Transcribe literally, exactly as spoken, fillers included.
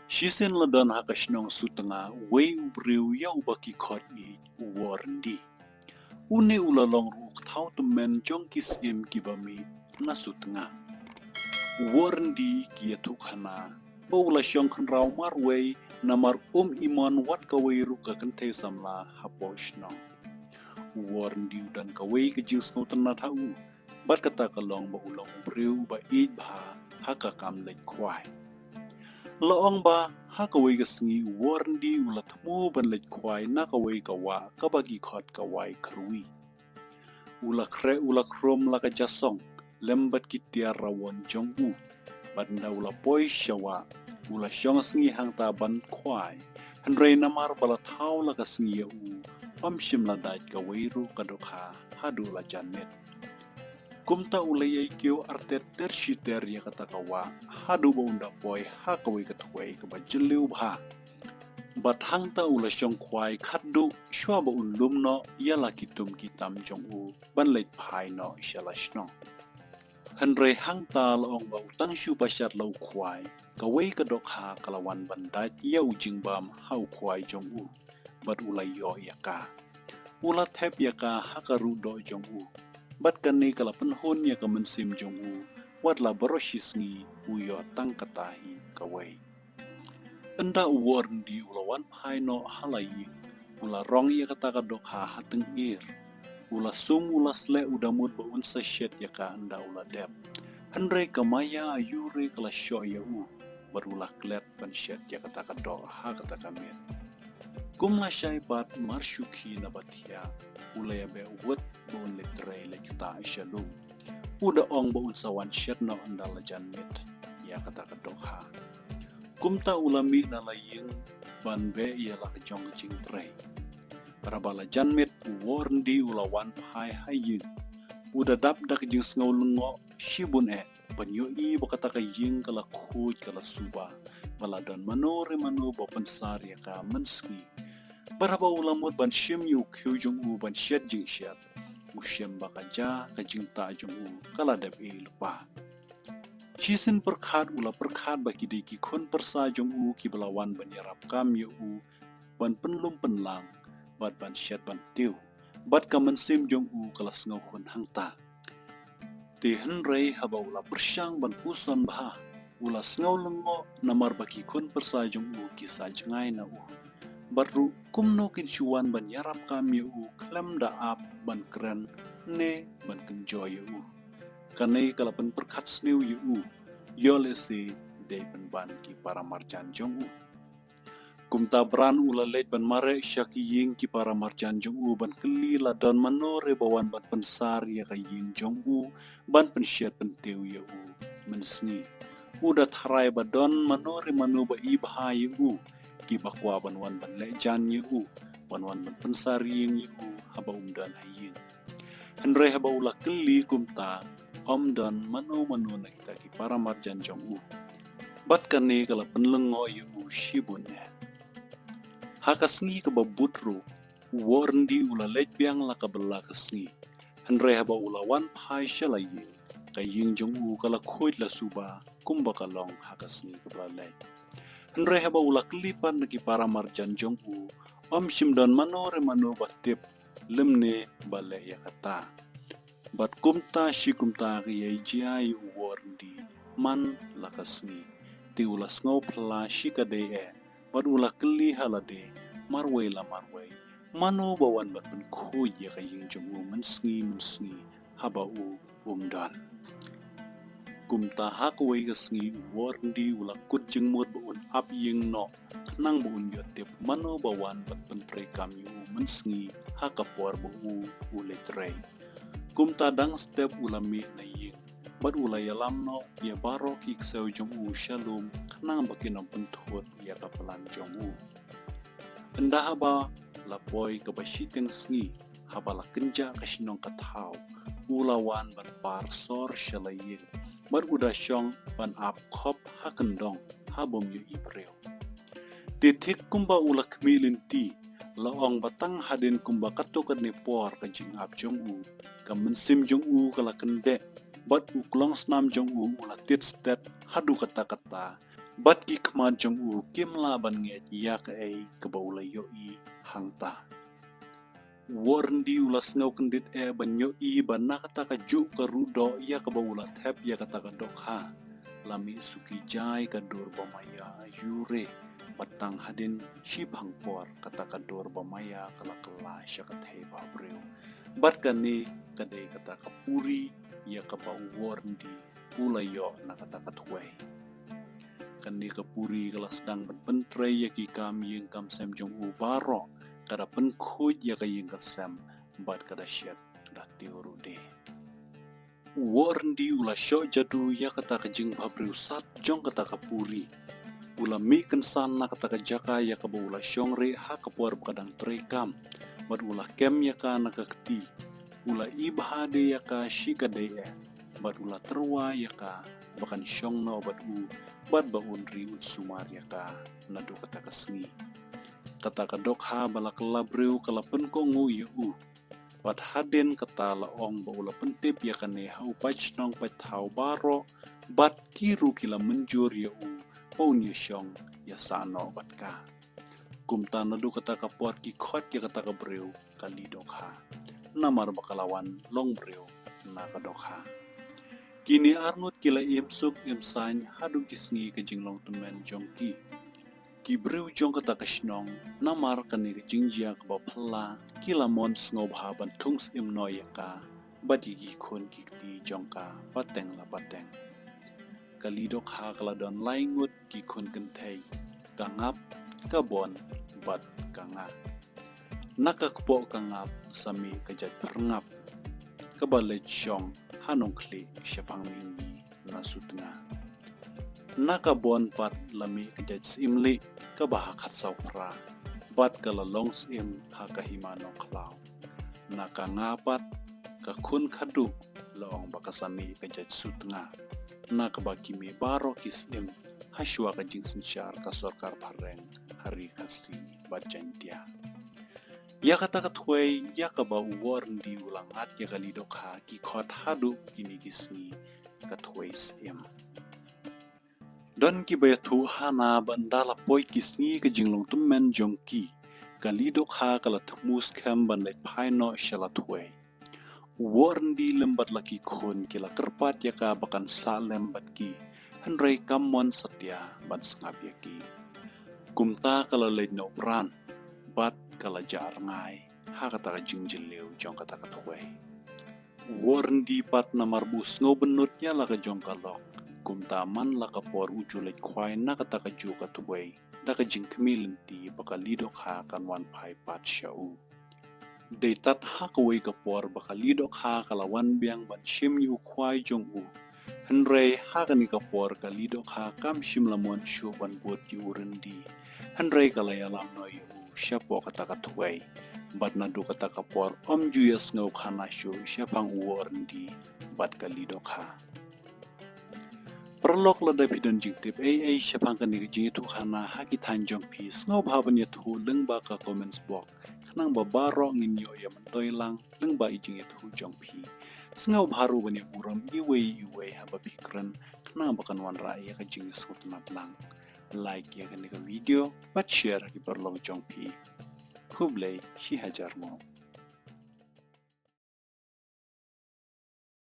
Shisien la don ha ka shnong Sutnga uwei u briew ïa uba ki khot ïeit u Woh Ryndi. Une u la long ruh u kthaw tymmen jong ki syiem kiba mih na Sutnga. U Woh Ryndi ki ïathuhkhana ba u la shong khynraw marwei namar um imon wat kawei ruh ka kynthei samla hapoh shnong. U Woh Ryndi u don kawei ka jingsngewtynnat ha u, bad kata ka long ba u long u briew uba ïeit bha ha ka kam leit khwai. La ong ba ha kawei ka sngi u Woh Ryndi u la thmu ban leit khwai na kawei ka wah kaba ki khot ka Wai Kharwi. U la khreh u la khrum la ka jasong lem bad ki tiar rawon jong u. Bad ynda u la poi sha wah u la shong sngi hangta ban khwai. Hynrei namar ba la thaw la ka sngi ïa u, ym shym la dait kawei ruh ka dohkha haduh la jan miet. Kumta u la ïai kiew artet ter shi ter ïa kata ka wah haduh ba un da poi ha kawei ka thwei kaba jylliew bha. Bad hangta u la shong khwai khatduh shuwa ba un lum noh ïa la ki tum ki tam jong u ban leit phai noh sha la shnong. Hynrei hangta la ong ba u tang shu ba shad la u khwai, kawei ka dohkha ka la wan ban dait ïa u jingbam ha u khwai jong u. Bad u la ïoh ïa ka. U la thep ïa ka ha ka ruh doh jong u. Bad kane ka la pynhun ïa ka mynsiem jong u. Wat la baroh shi sngi u ïoh tang kata hi kawei. Ynda u Woh Ryndi u la wan phai noh ha la ïing, u la rong ïa kata ka dohkha ha tyngir. U la sum u la sleh u da mut ba un sa shet ïa ka ynda u la dep. Hynrei ka maïa aiu re ka la shoh ïa u, bad u la klet ban shet ïa kata ka doh ha kata ka miet. Kum la shai pat mar shu khie na ba thiah, u la ïa beh wut ba un leit trei leit ktah sha lum. U da ong ba un sa wan shet noh ynda la jan miet ïa kata ka dohkha. Kumta u la mih na la ïing ban beh ïa la ka jong ka jingtrei. Para ba la jan miet u Woh Ryndi u la wan phai ha ïing. U da dap da ka jingsngew lyngngoh shibun eh ban ïohi ba kata ka ïing ka la khuid ka la suba. Ba la don mano re mano ba pynsar ïa ka mynsngi. Bad haba u la mut ban shim ïa u khiew jong u ban shet jingshet. U shem ba ka ja ka jingktah jong u ka la dep ei lypa. Shisien pyrkhat u la pyrkhat ba ki dei ki khun pyrsa jong u kiba la wan ban ïarap kam ïa u ban pynlum pynlang bad ban shet ban tiew. Bad ka mynsiem jong u ka la sngew hun hangta. Te hynrei haba u la pyrshang ban puson bha, u la sngew lyngngoh namar ba ki khun pyrsa jong u ki sa jngai na u. Bad ruh kumno kin shu wan ban ïarap kam ïa u khlem da ap ban kren ne ban kynjoh ïa u. Kane ka la pynpyrkhat sniew ïa u. Ïoh lehse dei pynban ki para marjan jong u. Kumta Bran u la leit ban mareh sha ki ïing ki para marjan jong u ban kylli la don mano re ba wan ban pynsar ïa ka ïing jong u ban pynshet pyntiew ïa u mynsngi. U da tharai ba don mano re mano ba i bha ïa u kiba kwah ban wan ban leh jan ïa u ban wan ban pynsar ïing ïa u haba um don ha ïing. Hynrei haba u la kylli kumta, ym don mano mano na kita ki para marjan jong u. Bad kane ka la pynlyngngoh ïa u shibun eh. Ha ka sngi kaba bud ruh, u Woh Ryndi u la leit biang la ka bylla ka sngi. Hynrei haba u la wan phai sha la ïing, ka ïing jong u ka la khuid la suba kumba ka long ha ka sngi kaba la leit. Hynrei haba u la kylli pat na ki para marjan jong u, ym shym don mano re mano ba tip lymne ba leh ïa kata. Bad kumta shi kumta ka ïai jia ïa u Woh Ryndi man la ka sngi. Te u la sngew phylla shi ka dei eh. Bad u la kylli ha lade marwei la marwei, mano ba wan ban pynkhuid ïa ka ïing jong u mynsngi mynsngi haba u um don. Kumta ha kawei ka sngi u Woh Ryndi u la kut jingmut ba un ap ïing noh khnang ba un ïoh tip mano ba wan ban pyntrei kam ïa u mynsngi ha ka por ba u u leit trei. Kumta dang step u la mih na ïing bad u la ïalam noh ïa baroh ki ksew jong u sha lum khnang ba kin ym pynthut ïa ka plan jong u. Ynda haba la poi kaba shiteng sngi, haba la kynjah ka shnong ka thaw, u la wan ban par sor sha la ïing bad u da shong ban ap khop ha kyndong ha bym ïohi briew. Te thik kumba u la khmih lynti, la ong ba tang hadien kumba katto katne por ka jingap jong u, ka mynsiem jong u ka la kyndeh bad u klong snam jong u u la tied sted haduh katta katta. Bad ki khmat jong u kim lah ban ngeit ïa kaei kaba u la ïohi hangta. U Woh Ryndi u la sngew kyndit eh ban ïohi ba na kata ka juh ka ruh doh ïa kaba u la thep ïa kata ka dohkha, la mih suki jai ka dur ba maïa aiu re, bad tang hadien shiphang por kata ka dur ba maïa ka la kylla sha ka thei ba briew. Bad kane ka dei kata ka puri ïa kaba u Woh Ryndi u la ïoh na kata ka thwei. Kane ka puri ka la sdang ban pyntrei ïa ki kam ïing kam sem jong u baroh, ka da pynkhuid ïa ka ïing ka sem, bad ka da shet da tiew ruh de. U Woh Ryndi u la shoh jadu ïa kata ka jingbhabriew sat jong kata ka puri. U la mih kynsan na kata ka jaka ïa kaba u la shong rieh ha ka por ba ka dang trei kam, bad u la kem ïa ka na ka kti. U la ibha de ïa ka shi ka dei eh, bad u la tyrwa ïa ka ba kan shong noh bad u, bad ba un ri un sumar ïa ka naduh kata ka sngi. Kata ka dohkha ba la kylla briew ka la pynkohnguh ïa u. Bad hadien kata la ong ba u la pyntip ïa kane ha u paid shnong paid thaw baroh, bad ki ruh ki la mynjur ïa u ba un ïa shong ïa sah noh bad ka. Kumta naduh kata ka por ki khot ïa kata ka briew Kali Dohkha, namar ba ka la wan long briew na ka dohkha. Kine arngut ki la im suk im saiñ haduh ki sngi ka jinglong tymmen jong ki. Ki briew jong kata ka shnong, namar kane ka jingjia kaba phylla, ki la mon sngewbha ban thung syiem noh ïa ka bad ïa ki khun ki kti jong ka pateng la pateng. Kali Dohkha ka la don lai ngut ki khun kynthei, ka Ngap, ka Bon bad ka Nga. Na ka kpoh ka Ngap sa mih ka jait Pyrngap, kaba leit shong ha Nongkhlieh shaphang mihngi na Sutnga. Na ka Bon pat la mih ka jait Syiemlieh kaba ha Khatsawphra, bad ka la long syiem ha ka hima Nongkhlaw. Na ka Nga pat, ka khun khatduh, la ong ba ka sa mih ka jait Sutnga, na kaba ki mih baroh ki syiem ha shuwa ka jingsynshar ka sorkar phareng ha Ri Khasi bad Jaintia. Ïa kata ka thwei ïa kaba u Woh Ryndi u la ngat ïa Kali Dohkha ki khot haduh kine ki sngi ka thwei syiem. Don kiba ïathuh hana ba ynda la poi ki sngi ka jinglong tymmen jong ki, Kali Dohkha ka la thmu skhem ban leit phai noh sha la thwei. U Woh Ryndi lem bad la ki khun ki la kyrpad ïa ka ba kan sah lem bad ki, hynrei kam mon satia ban sngap ïa ki. Kumta ka la leit noh pran, bad ka la jah rngai ha kata ka jingjylliew jong kata ka thwei. U Woh Ryndi pat namar ba u sngew bynnud ïa la ka jong ka lok, kumta man la ka por u ju leit khwai na kata ka juh ka thwei da ka jingkhmih lynti ba Kali Dohkha kan wan phai pat sha u. Dei tad ha kawei ka por ba Kali Dohkha ka la wan biang ban shim ïa u khwai jong u. Hynrei ha kane ka por Kali Dohkha kam shym la mon shuh ban bud ïa u Ryndi. Hynrei ka la ïalam noh ïa u shapoh kata ka thwei. Bad naduh kata ka por ym ju ïasngewkhana shuh shaphang u Woh Ryndi bad Kali Dohkha. Paralok, lada phi don jingtip ei ei shaphang kane ka jingïathuhkhana ha ki thaiñ jong phi, sngewbha ban ïathuh lyngba ka comments box, khnang ba baroh ngin ïoh ïa myntoi lang lyngba i jingïathuh jong phi. Sngewbha ruh ban ïa burom iwei iwei haba phi kren, khnang ba kan wanrah ïa ka jingsngewtynnat lang. Like ïa kane ka video bad share ha ki paralok jong phi. Khublei shihajar nguh.